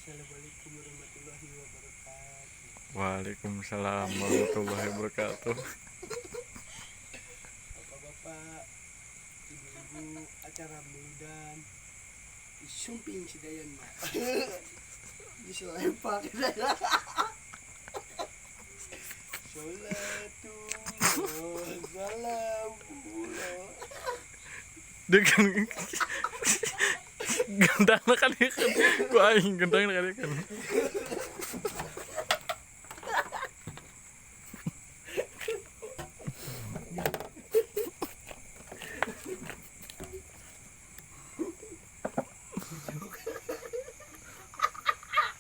Assalamualaikum warahmatullahi wabarakatuh. Waalaikumsalam warahmatullahi wabarakatuh. Bapak-bapak, ibu-ibu, acara muludan disumping si Dayan mah. Diselempak. Sholatullah salamullah. Dia kan gendang kan dia kan. Ku aing gendang kan dia kan.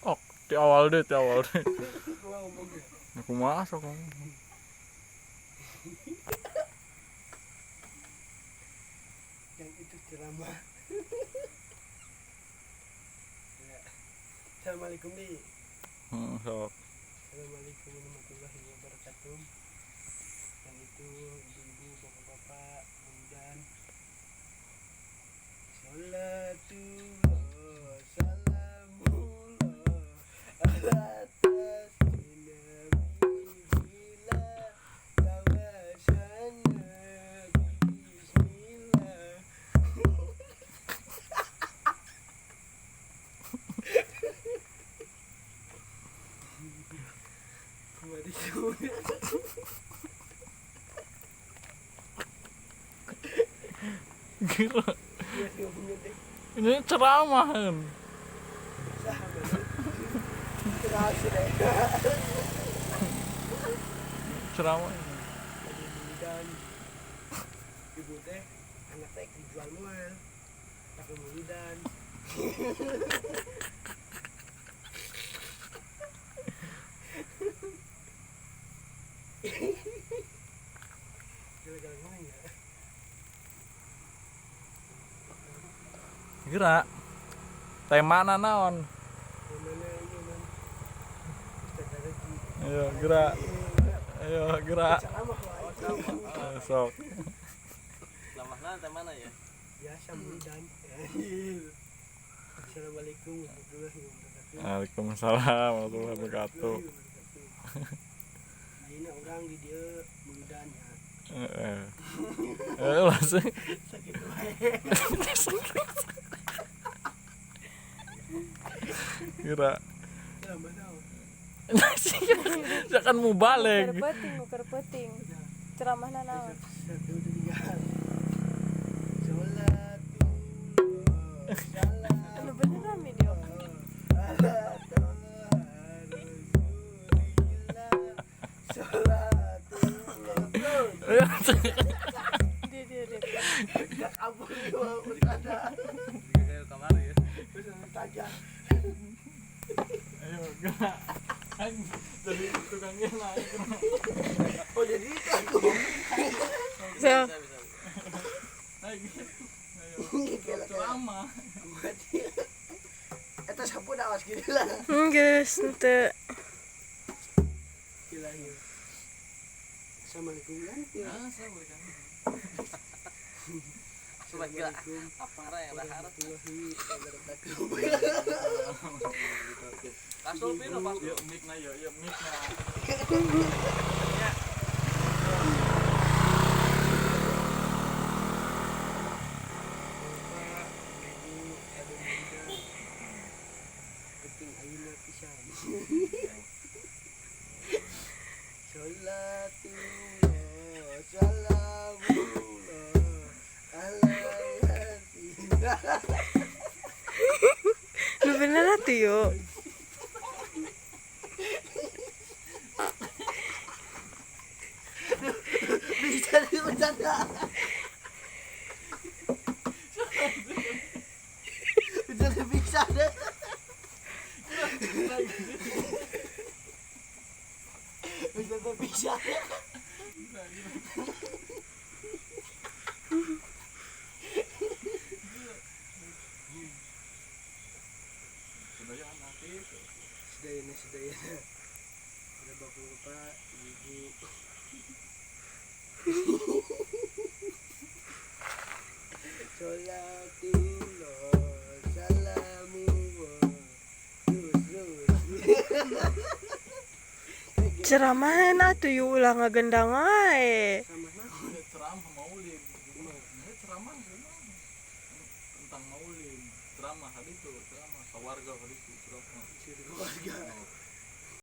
Oh, di awal deh, di awal deh. Aku masuk. Yang itu ceramah. Ya. Assalamualaikum di. Sok. Assalamualaikum warahmatullahi wabarakatuh. Yang itu ibu-ibu, bapak-bapak, dan sholatullah salamullah ala Gila. Ini ceramah kan. Ceramah. Ibu teh anak teh dijual mual. Tak muludan. Gila-gila ngomong ya. Gerak. Tema naon? Ayo gerak. Ayo gerak. Sok. Lamahna tema mana ya? Biasa muludan. Assalamualaikum warahmatullahi wabarakatuh. Waalaikumsalam warahmatullahi wabarakatuh. Ayeuna urang di dieu muludan ya. Heeh. Langsung sakit wae. Kira. Jangan mau balik. Kerpeting. Ceramahna naon? 1 2 3. Sholatullah salam. Anu beneran video. Dia. Tidak kabur dua bercanda. Kayak kamar ya. Saja. Ayo gerak. Jadi tukangnya naik. Oh jadi itu aku. Bisa. Naik. Ayo. Ceramah. Eta sapu awas gini lah. Geus henteu. Gila ya. Assalamualaikum kan? Ya, assalamualaikum. Assalamualaikum. Apa yang warahmatullahi wabarakatuh. Pasul piro pasul? Yo mic na yo, yo mic na. Bapak, ibu, ada muda. Penting ayeuna pisan. Sholatullah salamullah ala yasin. Lu bener atuh yo. Bisa bercanda. Bisa deh. Bisa bisa. Sedayana. Ada bapak-bapak, ibu. Sholatullah salamullah. Ceramahan atuh yuk ulah ngagendang wae. Sama naon? Ada ceramah maulid. Ini ceramah kumaha? Tentang maulid, ceramah tadi itu, ceramah sawarga tadi itu, ceramah. Keluarga. Oh.